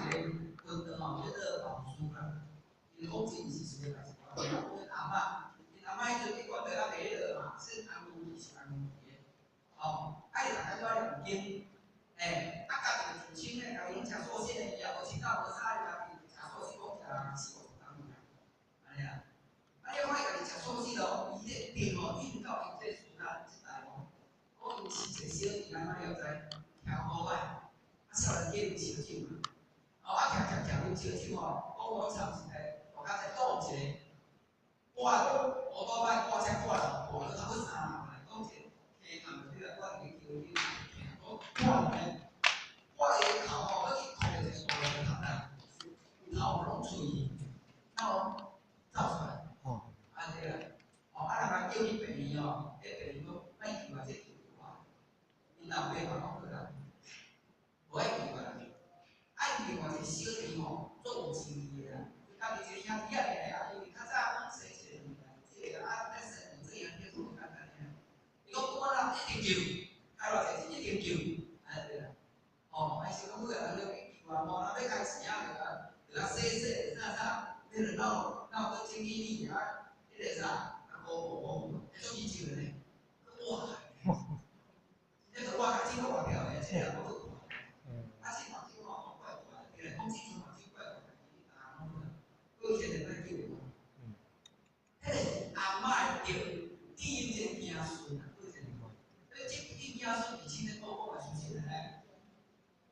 一个分堂吼，叫做老師啦，伊講真是實在是，阮阿嬤，𪜶阿嬤彼陣去管著猶袂彼落嘛，算紅牛是紅牛的，吼，啊伊逐工在念經，欸，啊家己就自稱咧，家己攏食素食的，伊也無清口無啥，伊家己食素食，講食四五十冬啊，按呢啊，啊你看伊家己食素食咯，伊這個病吼，一直到𪜶這孫仔這代吼，講𪜶飼一個小弟，咱哪會知？聽好歹，啊少年家啉燒酒嘛，哦啊徛徛徛啉燒酒吼，講我參一個，大家在擋一個，掛烏多擺掛車掛人掛了差不多三人來，講一個溪坎就對啦，掛佇個橋頂，講掛咧，掛伊個頭吼，閣去扣一個大個頭啦，頭攏碎去，頭攏走出來，按呢啦，哦啊人來叫去病院吼，彼病院講莫救啊，這救無啊，𪜶老爸嘛講過啦，無愛救啊啦，啊𪜶另外一個小弟吼，足有情義的啦，家己一個兄弟仔爾啊，因為較早講生一個兩個，這個啊，咱生兩個兄弟做簡單爾。伊講我啦一定救，開偌濟錢一定救，按呢對啦。哦，啊想講每個人都欲救啊，無人欲開錢啊，就啊，就啊洗洗啥啥，彼個鬧鬧閣整理你啊，彼個啥，啊無無無，彼足以前的呢，哇，這個我較真活跳的，這個人我閣看。啊，這目睭吼怪怪的，對啦，講這陣目睭怪怪的，啊，閣有一個人來救我。彼個是阿嬤的德，你有這個子孫啊，閣有這個，所以這這子孫而且咧講講嘛相信來，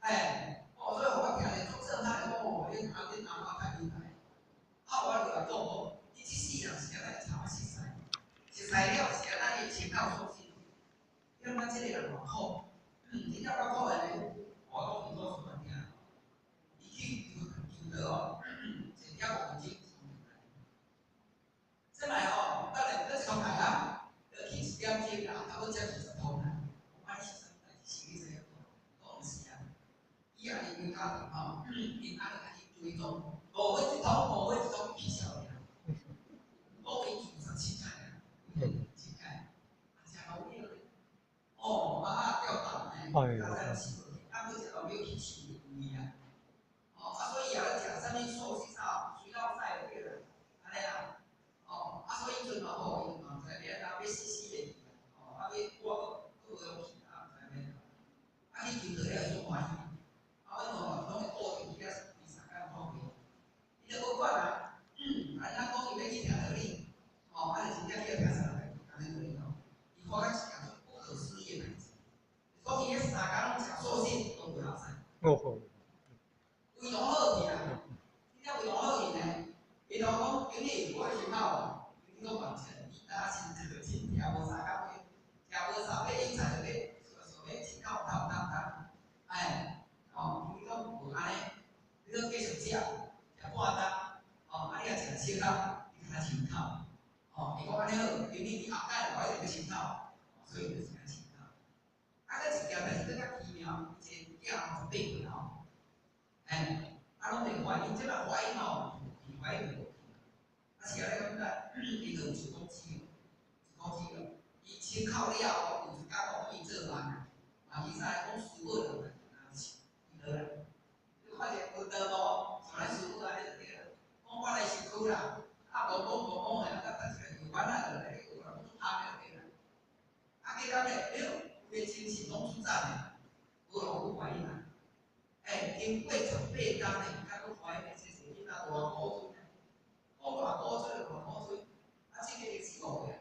哎，哦，所以予我聽咧足震撼的，講哦，恁阿恁阿嬤太厲害。啊，我就來講講，你這世人是按怎參熟似，熟似了是按怎會親口說信？你感覺這個人偌苦？真正夠苦的呢。我講伊祖孫聽，伊去求求倒哦，1.5分鐘。這擺吼，等下閣一通來啊，閣去一點鐘啦，差不多才20通啦。我講你是啥物代志？是你知影講毋是啊。伊也因為較吼，𪜶阿就開始追蹤，5分一通，5分一通起痟爾。講伊27擺啊，七擺，啊，誠老了。哦，啊掉蛋呢，較早飼落去，啊，閣食到尾去飼魚啊。哦，啊，所以伊也咧食啥物素食啥，水老屎就對啦，按呢啦。哦，啊，所以彼陣吼，伊嘛毋知欲按怎，欲死死的去啊。哦，啊，欲我閣閣無勇氣啊，毋知欲按怎。啊，去求倒了伊足歡喜。啊，阮吼攏會固定去遐規三工討論。伊就無管啊，啊，咱講伊欲去聽道理，吼，啊，就真正去遐聽三工，按呢道理吼。伊看到一件足不可思議的代誌，講伊彼三工攏食素食，攏袂落屎。胃腸好去啦，點解胃腸好去呢？伊就講經理，我的胸口，經理講完全，你打先得真聽無三工話，聽無三擺應菜就欲想欲清口頭頭頭，哎，哦，經理講無按呢，你閣繼續食，食半擔，哦，啊你若食小口，你較清口，哦，伊講按呢好，經理你後蓋我一定欲清口，所以就是按清口。啊，閣一件代誌閣較奇妙，伊一個囝18歲吼，哎，啊攏袂懷孕，這擺懷孕吼，懷孕就無去。啊是按呢感覺，伊就有一股子，一股子哦。伊清口了後，有一工講伊做夢，夢其啥講師母就來伊落來，你看者分道無？像咱師母按呢就對啦。講我來身軀啦，啊無講無講的，啊等一個藥丸仔落來，你有人講足香的就對啦。啊結果咧，哎喲，規個精神攏出讚的，無老有懷孕啊。欸，經過18工呢，才閣懷孕的，這是囡仔大古錐，講大古錐就大古錐，啊，這個已經四五歲，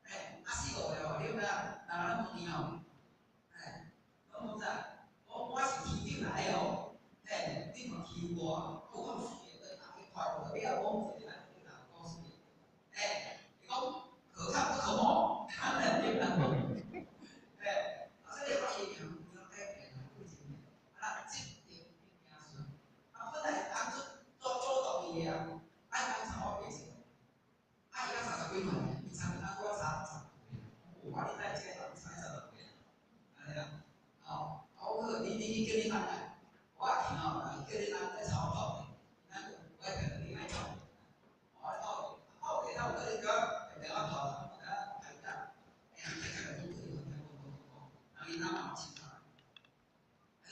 欸，啊四五歲哦，你有知影？人咧問伊吼，欸，攏問啥？講我是天頂來的哦，欸，你嘛欺負我，有夠水的，大家看到尾仔講一個人，你若講水，欸，伊講可看不可摸，當然對啦，欸，啊，所以發現有改變啊，以前啊，這邊子孫，啊，本來當初做主動伊的啊，愛當查某變成，啊，伊才三十幾歲，伊差不多我30歲，哇，你哪會這個差30歲？按呢啊，吼，啊，我好，你你去叫你翁來，我也聽吼，叫你翁來吵我泡茶，咱我愛聽你愛泡，我泡泡茶，他有可能叫我電話泡啦，我等下開講，哎呀，開講就講講講講講，人伊翁嘛有清楚，啊，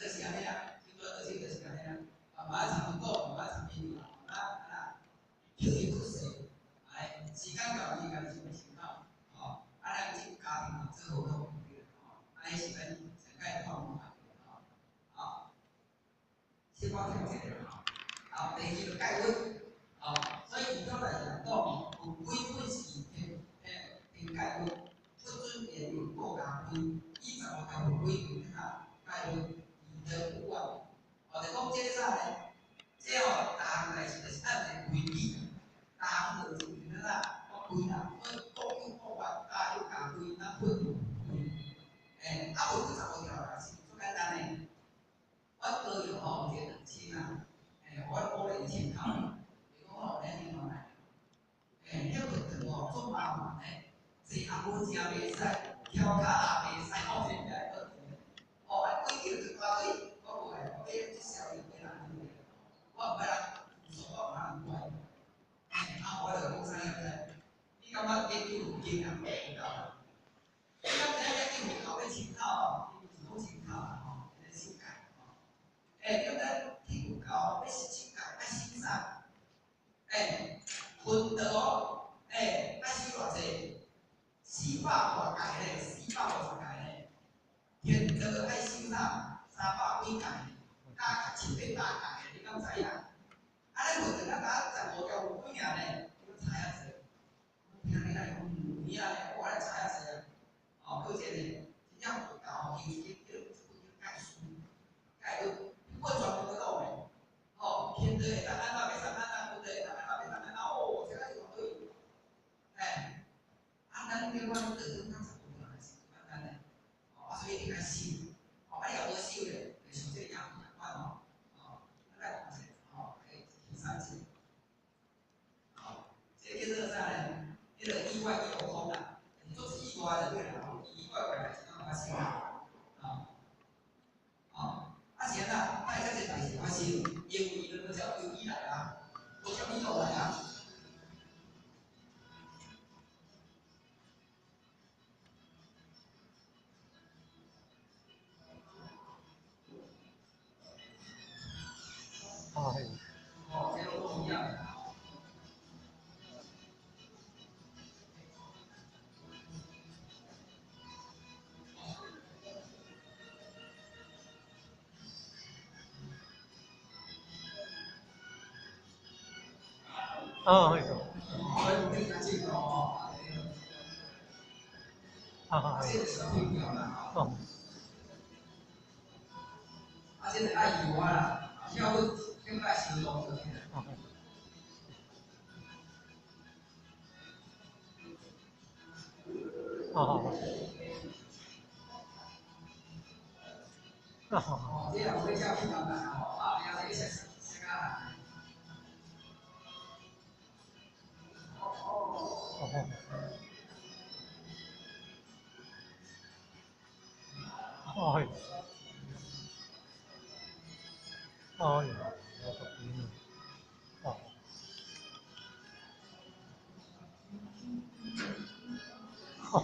就是按呢啊，聽說就是按呢啊，啊，嘛第二就概率，哦，所以伊种代志来讲，有几本是天概率，不准言论国家规，以15条有几本较概率，二得五万。哦，就讲这啥呢？这吼，逐项代志就是按个规矩，逐项就真啦，我规啦，所以国有国法，家有家规，咱佛有规。欸，啊无几15条啦，是足简单的。阮高雄吼有一个两亲啊，欸，我鼓励亲口，伊讲吼，咱另外来，欸，彼佛堂吼足麻烦的，坐红毛车袂使，翘脚也袂使，我真正会哦，啊规矩就一大堆，我无爱，我买这小用买人用的，我毋爱人投诉，我毋爱人怪。欸，啊，我就讲啥物咧？你感觉研究有经验无够啦？你敢知影研究佛教欲清口吼？伊毋是讲清口啦吼，咧修戒吼。欸，你敢知去佛教欲修戒爱修啥？欸，魂道，欸，爱修偌济？400外戒咧，450戒咧。天道爱修啥？300几戒，加七八百戒，你敢知影？啊，咱佛堂咱敢15条有几尔呢？你阁查遐济？我听你来讲有影咧，我来查遐济啊！哦，阁一个，真正佛教吼，伊有一个叫这本叫概书，概论，我全部都讲的。哦，天道会当按怎，袂使按怎，佛道会当按怎，袂当按怎，哦，这个一大堆。欸，啊，咱另外得咱15条代志简单的，哦，啊，所以一定爱修，哦，啊，你若无修咧，就像这个鸦片仝款吼，哦，咱来看者，吼，来欣赏者。哦，这个叫做啥呢？彼个意外有空啦，做意外就对啦，吼，奇奇怪怪代志拢发生啦，哦，哦，啊是按怎？哪会遮济代志发生？因为伊拢无照规矩来啊，无照理路来啊。哎。哦，这拢无影的。啊，係。啊，這個小朋友啦，哦。啊，這個愛油啊啦，跳舞應該行動的。哦。哦。哦，這個有叫平常人吼，啊，了這個寫寫啊。哦。哎。哎呀，我個天啊！哦。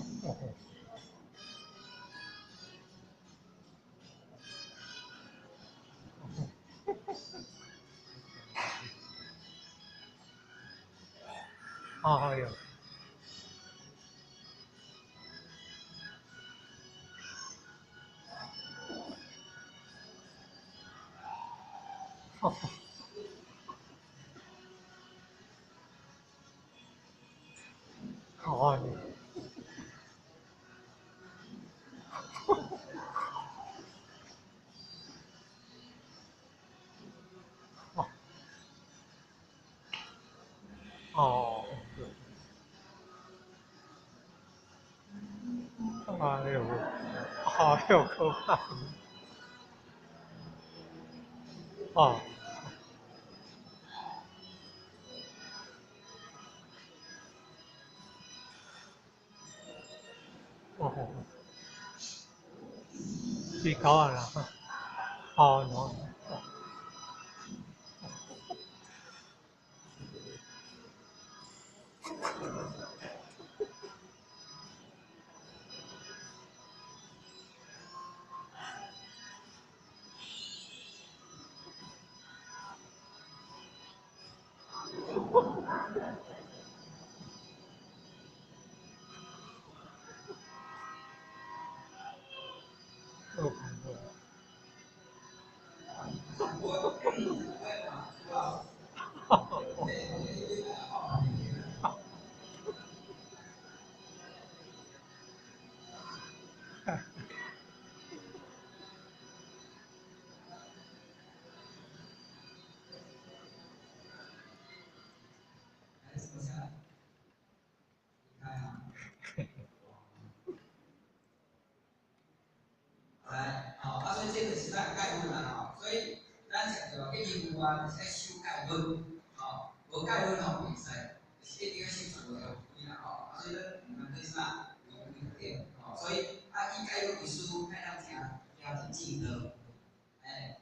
哦。哎呀。哦。哦。哦。哎呦，哎呦，可怕！哦。哦，最高啊！哦，喏。哦。外，就是愛修戒律，吼，無戒律吼袂使，就是一定愛修15條規啦，吼，啊，所以咱毋通去啥違規對，吼，所以啊，以戒律為師，愛咱行行進正道，欸，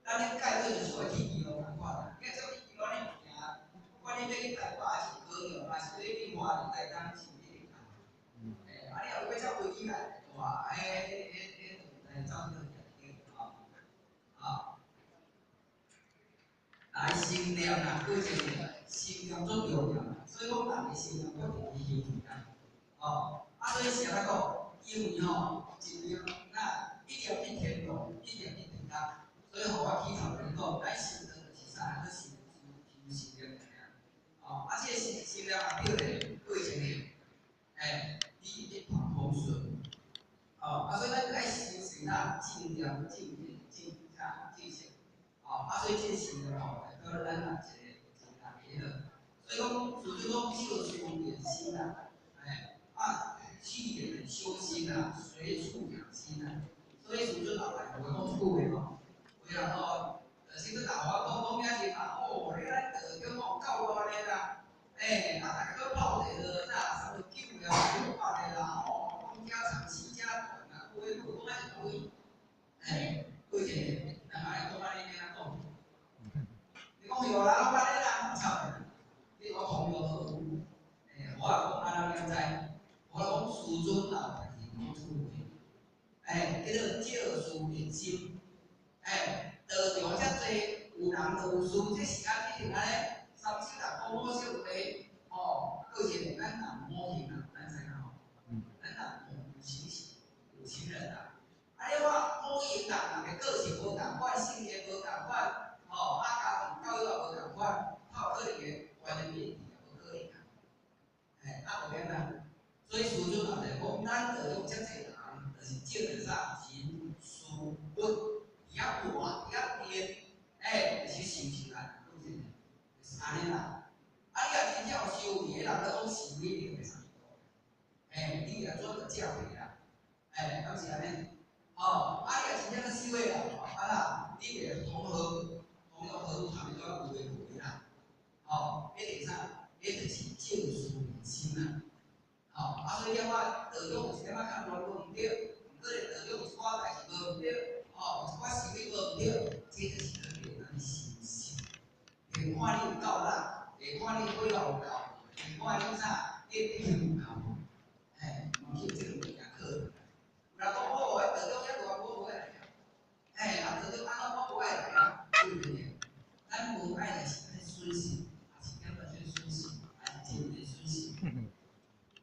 咱咧戒律就是愛去基隆仝款啦，你若照去基隆咧行，不管你欲去台北還是高雄，還是欲去花蓮、台東，是毋是一定共？欸，啊，你若有欲走飛機來，哇，彼、彼、彼，彼，走去對，吼，啊。來心念啊，閣一個心念足重要，所以講人的心念決定伊行為啊。哦，啊，所以是按怎講？因為吼，一念那一念一天動，一念一地獄，所以予我起頭來講，咱修道就是啥？去修修心念爾。哦，啊，這個心心念也對咧，閣一個，欸，你一帆風順。哦，啊，所以咱愛修成啊，正念、正見、正啥、正性。哦，啊，所以這個心念吼，代表咱啊一個真大個彼落。所以講，師尊講照事練心啊，欸，啊，起念修心啊，隨處養心啊。所以師尊後來有講一句話吼，有人吼，就是去鬧我講講遐濟嘛，哦，你咱道中吼夠熱咧啦，欸，啊，逐家閣泡茶落啥，三六九了，泡茶啦，吼，講遮長時遮短啊，有的有講啊一堆，欸，過一個，人愛講按呢按怎講？你講有啦，攏按呢啦，操！你我同流合污，欸，我講按怎你知？我講師尊老是講出話，欸，叫做照事練心，欸，道場遮濟有人就有事，這時間一定按呢，三小人講五小話，吼，閣一個咱人無形啊，咱知影吼？咱人無情形，有情人啊。啊，你看五行人人的個性無仝款，性格無仝款，吼，啊，家庭教育也無仝款，較有可能會關聯也無可能啊。欸，啊，無簡單。所以師尊也就講，咱道中遮濟人，就是照著啥人事物，佇遐活，佇遐練，欸，就是修起來，就是按呢啦。啊，你若真正有修為的人，你講修一定會啥？欸，你若做就正話啦，欸，敢是按呢？吼，啊，你若真正咧修的人，啊啦，你會同和同流合污，談一寡有的無的啦。吼，彼就是啥？彼就是照事練心啊。吼，啊，所以你看道中有一點仔較亂無毋對，毋過咧道中有一寡代誌無毋對，吼，有一寡行為無毋對，這就是咱練咱修心。會看你有夠力，會看你火候有夠，會看你啥，你德行有夠無？嘿，毋是這個物件可能。有人講哦，彼道中遐大，我無愛來啊。欸，啊道中按怎我無愛來啊？對毋對？咱無愛來是愛損失，也是點完全損失，還是真濟損失？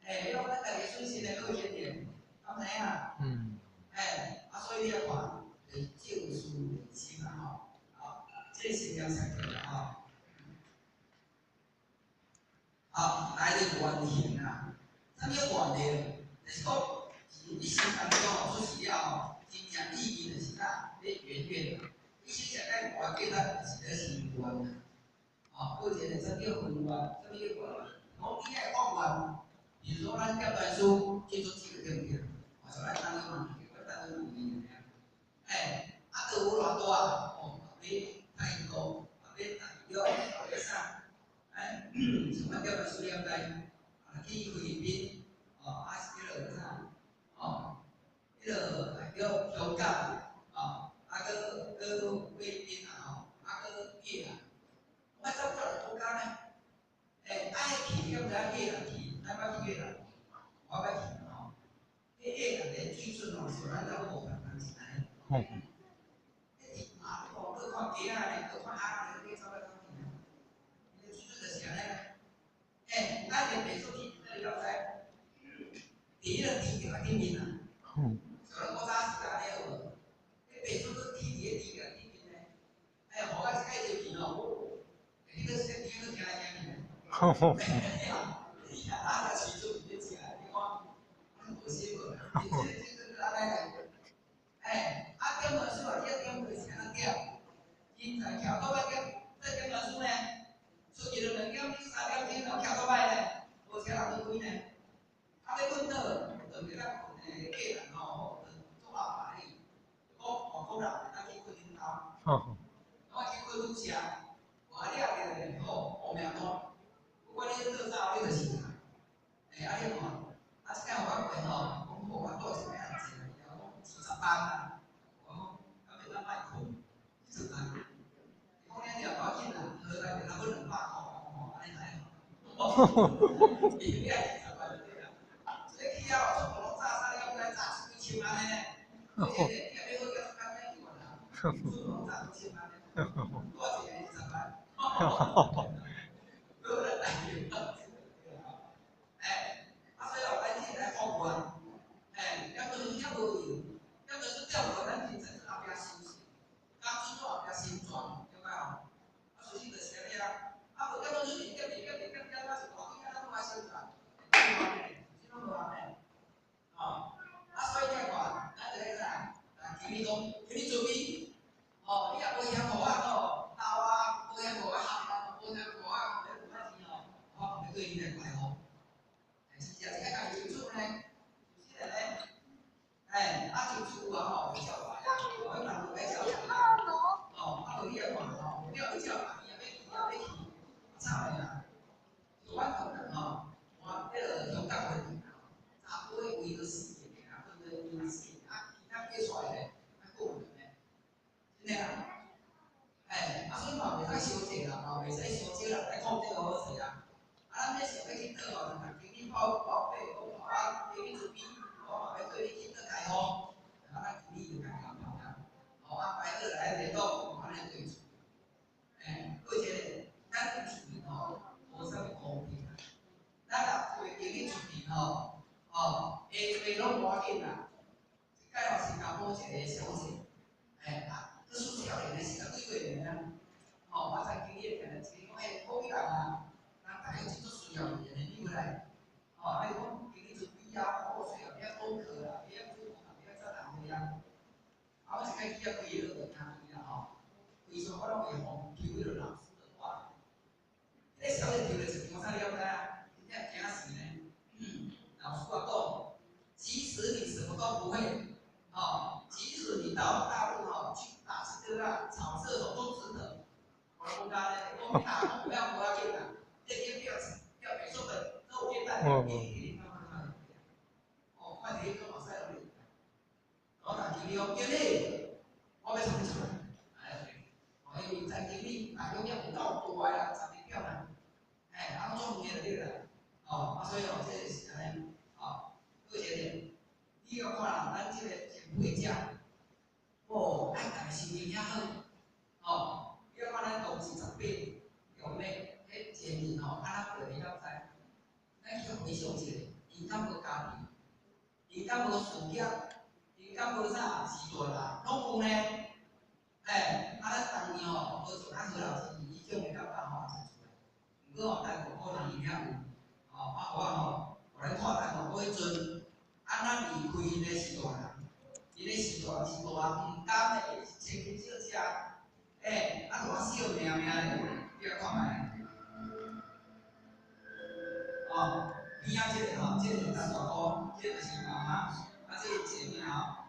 欸，你講咱家己損失的閣一點，敢知影？嗯。欸，啊，所以你來看，就是照事練心啦吼，好，這個心念上重要吼。好，來個願行啊，啥物叫願行？就是講，一生當中吼出世了吼，真正意義就是啥？咧圓願啊！你先食該願計咱就是咧行願啊。吼，閣一個啥物叫宏願？啥物叫願？講你愛發願，比如說咱念完書，記住這個對毋對？我說咱當個問題，我當個問題爾。欸，啊，閣有偌大？哦，欲泰國，欲大陸，欲啥？欸，像阮念完書了解，啊，去菲律賓，哦，啊是彼落啥？哦，彼落叫香港，哦，啊，閣閣菲律賓啊吼，啊，閣越南，我走過來國家呢？欸，啊，彼去你敢知影越南去？咱捌去越南，我捌去吼。彼越南的水準吼，是咱兜無共同一安呢。彼伫馬路吼，閣看雞仔呢，閣看鴨呢，你走來走去呢。伊的水準就是按呢。欸，啊，連白出去，你了知？佇彼個豬腳頂面啊。像咱古早時按呢有無？彼白鼠閣起佇咧豬腳頂面呢。哎，予我一擺入去吼，你閣先聽閣聽來聽去呢。你啊，飼豬佇咧食，你看，無死無？你這這這按呢來。欸，啊，點完書啊，你點就是按怎點？人才徛倒擺點，這點完書呢？出去2點3點鐘，徛倒擺呢，無車人去開呢。啊，欲睏倒，就袂當睏的過人吼，做阿爸哩，講外國人會當去睏恁兜。我去睏，阮食，無啊你也伫咧好，報名單，不管你做啥，你就是啦。欸，啊你看，啊這擺予我過吼，講予我帶一個人濟，伊講20萬啊，我講敢袂當莫睏，二十萬。伊講你爾無要緊啦，好來袂當閣200箍，吼，按呢來。伊愛20萬就對啦。所以去了全部攏炸啥了，閣來炸出幾千萬呢？而且你若欲好，閣較免去啦，全部攏炸幾千萬呢，帶一个二十萬。閣來來欸，啊所以哦，咱這來服務啊，欸，抑閣遐無閒，抑閣說釣無咱真濟後壁收拾，工準做後壁收轉，了解無？啊，事實就是按呢啊，啊無抑閣你是結結結結結，我是大幾仔咱攏愛收轉，是攏無按呢？哦，啊所以你看，咱就咧啥？啊，求你講，求你慈悲，哦，你若無嫌予我吼，鬧啊，無嫌予我喊啊，無嫌予我咧無愛錢吼，我會對你來開放。是啊，這個家己清楚呢，是咧，欸，啊清楚有啊吼，會照來啊，我人就愛照來啊，哦，啊無你來看吼，你若欲照來，伊若欲去，若欲去，慘的啦。就阮同人吼，我彼个香港的查甫的圍著四個爾，對不對？圍四個，啊，其他計出來咧，較過分呢，真的啊，欸，啊所以嘛袂使傷濟啦，嘛袂使傷少啦，來控制好勢啊。啊，咱這想欲去倒吼，就共經理報報備，講啊，經理慈悲，我嘛欲對你去倒開放，啊，咱經理就共安排啊，哦，安排好來聯絡，按呢對處。欸，閣一个，咱出面吼，無啥物公平啊。咱若規經理出面吼，哦，下濟攏無要緊啦。這擺吼新加坡一个小姐，欸啊，閣輸少年的時十幾歲爾啊，吼，啊，咱經理定定一個講，欸，講起來啊，人大約真足需要伊的，你過來，吼，啊伊講經理慈悲啊，好勢啊，袂曉講課啦，袂曉煮飯，袂曉做人的啊。啊，我一開始啊規個就聽伊啦吼，規煞我攏會予聽彼个老師的話。彼个小姐提了一張啥了解啊？真正驚死呢。老師啊講，即使你什麼都不會，哦，即使你到大陸吼去打這個啊，掃廁所都值得。我講甲咧，講打工不要無要緊啦，這間不要不要美術本，都有簡單。哦，看佇彼個嘛使予你。我共經理講，經理，我欲創你出來。哎，哦，因為陳經理大約也有夠大啦，12點啦，欸，啊，攏總遠就對啦。哦，啊，所以哦，這個是按呢，哦，閣一個，你要看啦，咱這個前輩者，哦，愛逐个心情遐好，哦，你要看咱當時18用咧，彼前面吼，按怎過你敢知？咱去回想一下，𪜶敢無家庭，𪜶敢無事業，𪜶敢無啥時段啦，攏有呢。欸，啊，咱當年吼，無像咱何老師伊種的感覺吼，真出來。毋過吼，台灣可能伊遐有，吼，啊，我吼，予咱看台灣彼陣，按怎離開𪜶的時代啊？𪜶的時代是大毋甘的，是千金小姐，欸，啊，偌惜命命的，你來看覓。哦，邊仔這個吼，這個陳大哥，這個就是媽媽，啊，這個姐妹吼，